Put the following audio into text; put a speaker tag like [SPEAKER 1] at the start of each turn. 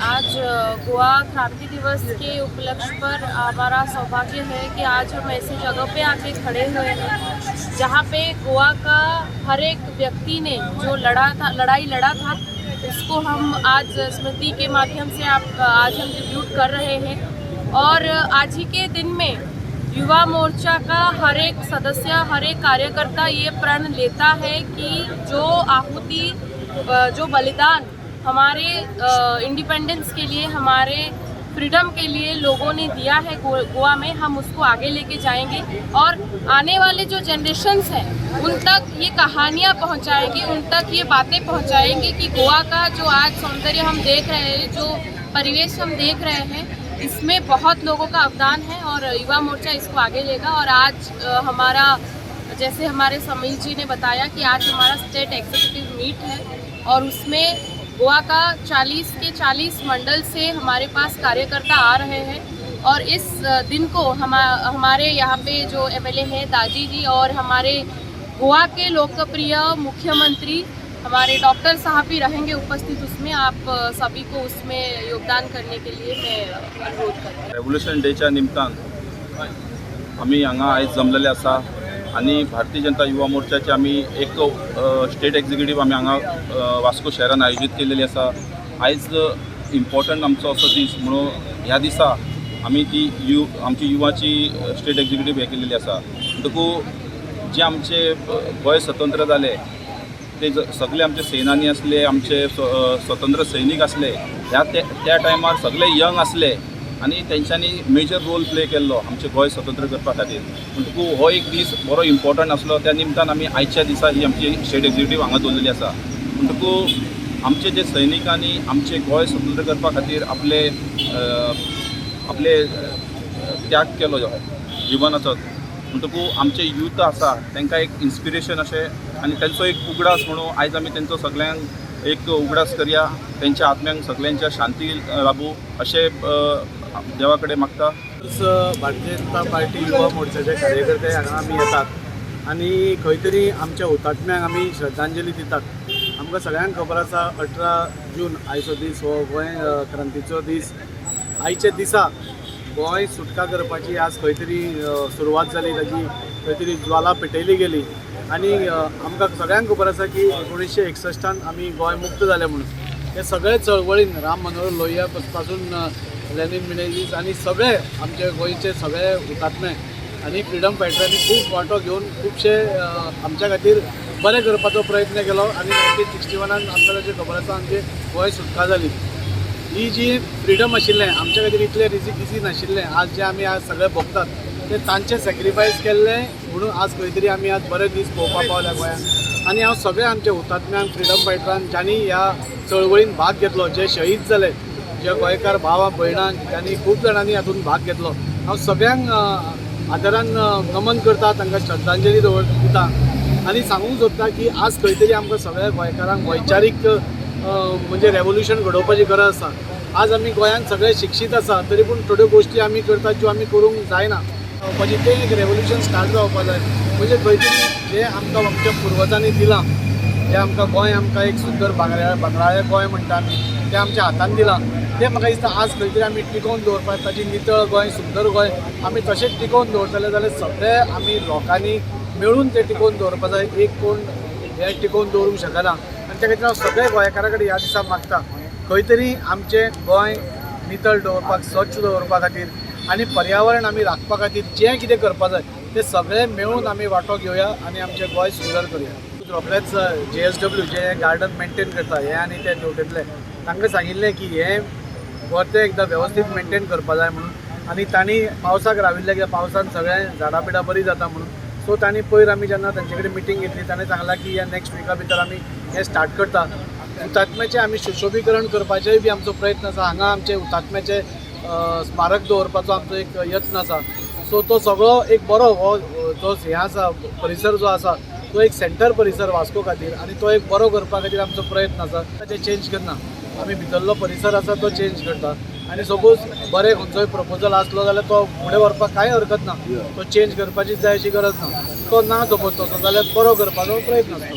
[SPEAKER 1] आज गोवा क्रांति दिवस के उपलक्ष्य पर हमारा सौभाग्य है कि आज हम ऐसी जगह पे आके खड़े हुए हैं जहाँ पे गोवा का हर एक व्यक्ति ने जो लड़ा था, लड़ाई लड़ा था, उसको हम आज स्मृति के माध्यम से आप आज हम ट्रिब्यूट कर रहे हैं। और आज ही के दिन में युवा मोर्चा का हर एक सदस्य, हर एक कार्यकर्ता ये प्रण लेता है कि जो आहुति, जो बलिदान हमारे इंडिपेंडेंस के लिए, हमारे फ्रीडम के लिए लोगों ने दिया है गोवा में, हम उसको आगे लेके जाएंगे और आने वाले जो जनरेशन्स हैं उन तक ये कहानियाँ पहुँचाएंगे, उन तक ये बातें पहुँचाएंगे कि गोवा का जो आज सौंदर्य हम देख रहे हैं, जो परिवेश हम देख रहे हैं, इसमें बहुत लोगों का योगदान है और युवा मोर्चा इसको आगे लेगा। और आज हमारा, जैसे हमारे समीर जी ने बताया कि आज हमारा स्टेट एग्जीक्यूटिव मीट है और उसमें गोवा का 40 के 40 मंडल से हमारे पास कार्यकर्ता आ रहे हैं और इस दिन को हम हमारे यहाँ पे जो एमएलए हैं दाजी जी और हमारे गोवा के लोकप्रिय मुख्यमंत्री हमारे डॉक्टर साहब भी रहेंगे उपस्थित। उसमें आप सभी को उसमें योगदान करने के लिए मैं अनुरोध करती हूँ।
[SPEAKER 2] रेव्होल्युशन डेच्या निमतान आमी हांगा आयज जमलेले आसा आनी भारतीय जनता युवा मोर्चाचे आमी एक स्टेट एक्झिक्युटीव आमी हांगा वास्को शहरान आयोजीत केलेली आसा। आयज इम्पॉर्टंट आमचो असो दीस म्हणून ह्या दिसा आमी ती आमची युवाची स्टेट एक्झिक्युटीव हें केलेली आसा। म्हणटकू जे आमचे गोंय स्वतंत्र जाले ते सगळे आमचे सेनानी आसले, आमचे स्वतंत्र सैनीक आसले, ह्या त्या टायमार सगळे यंग आसले आनी तेंच्यांनी मेजर रोल प्ले केल्लो आमचें गोंय स्वतंत्र करपा खातीर। म्हणटकू हो एक दीस बरो इम्पॉर्टंट आसलो, त्या निमतान आमी आयच्या दिसा ही आमची स्टेट एक्झिक्युटीव हांगा दवरलेली आसा। म्हणटकू आमचे जे सैनिकांनी आमचें गोंय स्वतंत्र करपा खातीर आपले आपले त्याग केलो जिवनाचो, म्हणटकू आमचे यूथ आसा तांकां एक इन्स्पिरेशन अशें आनी तेंचो एक उगडास म्हणून आयज आमी तेंचो सगळ्यांक एक उगडास करया, तेंच्या आत्म्यांक सगळ्यांच्या शांती लाभूं अशें देवा कडेन मागता।
[SPEAKER 3] भारतीय जनता पार्टी युवा मोर्चाचे कार्यकर्ते हांगा आमी येतात आनी खंय तरी आमच्या हुतात्म्यांक आमी श्रद्धांजली दितात। आमकां सगळ्यांक खबर आसा 18 जून आयचो दीस हो गोंय क्रांतीचो दीस। आयच्या दिसा गोंय सुटका करपाची आज खंय तरी सुरवात जाली, ताजी खंय तरी ज्वाला पेटयली गेली आनी आमकां सगळ्यांक खबर आसा की 1961 आमी गोंय मुक्त जालें म्हणून। हे सगळे चळवळीन राम मनोहर लोहिया पासून लेनीन मिनेझीस आनी सगळे आमचे गोंयचे सगळे हुतात्मे आनी फ्रिडम फायटरांनी खूब वांटो घेवन खुबशे आमच्या खातीर बरें करपाचो प्रयत्न केलो आनी 1961 आमकां ताची खबर आसा आमची गोंय सुटका जाली। ही जी फ्रिडम आशिल्लें आमच्या खातीर इतलें इजी नाशिल्लें। आज जे आमी आज सगळे भोगतात ते तांचे सॅक्रिफायस केल्लें म्हणून आज खंय तरी आमी आज बरे दीस पळोवपाक पावल्या गोंयांत। आनी हांव सगळे आमच्या हुतात्म्यांक, फ्रिडम फायटरांक ज्यांनी ह्या चळवळीन भाग घेतलो, जे शहीद जाले, जे गोंयकार भाव भयणांक ज्यांनी खूब जाणांनी हातूंत भाग घेतलो, हांव सगळ्यांक आदरान नमन करता, तांकां श्रद्धांजली दिता आनी सांगूंक सोदता की आज खंय तरी आमकां सगळ्या गोंयकारांक वैचारीक म्हणजे रेवोल्युशन घडोवपाची गरज आसा। आज आमी गोंयांत सगळे शिक्षीत आसा तरी पूण थोड्यो गोश्टी आमी करतात ज्यो आमी करूंक जायना। म्हणजे तें एक रेवोल्युशन स्टार्ट जावपा जाय। म्हणजे खंय तरी जें आमकां आमच्या पुर्वजांनी दिलां, जें आमकां गोंय आमकां एक सुंदर भांगराळें गोंय म्हणटा आमी, तें आमच्या हातान दिलां, तें म्हाका दिसता आज खंय तरी आमी टिकोवन दवरपाक ताची नितळ गोंय, सुंदर गोंय आमी तशेंच टिकोवन दवरतले जाल्यार सगळे आमी लोकांनी मेळून तें टिकोवन दवरपा जाय। एक कोण हें टिकोवन दवरूंक शकना आनी त्या खातीर हांव सगळ्या गोंयकारां कडेन ह्या दिसा मागता खंय तरी आमचें गोंय नितळ दवरपाक, स्वच्छ दवरपा खातीर आनी पर्यावरण आमी राखपा खातीर जें कितें करपा जाय तें सगळें मेळून आमी वांटो घेवया आनी आमचें गोंय सुंदर करुया। रोखडेच JSW जे गार्डन मेंटेन करता हें आनी ते तेवटेंतले तांकां सांगिल्लें की हें परतें एकदां वेवस्थीत मेंटेन करपा जाय म्हणून आनी तांणी पावसाक राविल्लें कित्याक पावसान सगळें झाडां बिडां बरीं जाता म्हणून। सो तांणी पयर आमी जेन्ना तांचे कडेन मिटींग घेतली ताणें सांगलां की ह्या नेक्स्ट विका भितर आमी हें स्टार्ट करता। हुतात्म्याचें आमी सुशोभीकरण करपाचेय बी आमचो प्रयत्न आसा। हांगा आमचे हुतात्म्याचें स्मारक दवरपाचो आमचो एक यत्न आसा। सो तो सगळो एक बरो हो जो हें आसा परिसर जो आसा तो एक सेंटर परिसर वास्को खातीर आनी तो एक बरो करपा खातीर आमचो प्रयत्न आसा। ताचें चेंज करना, आमी भितरलो परिसर आसा तो चेंज करता आनी सपोज बरें खंयचोय प्रपोजल आसलो जाल्यार तो फुडें व्हरपाक कांय हरकत ना, तो चेंज करपाची जाय अशी गरज ना। तो ना सपोज तसो जाल्यार बरो करपाचो प्रयत्न आसतलो।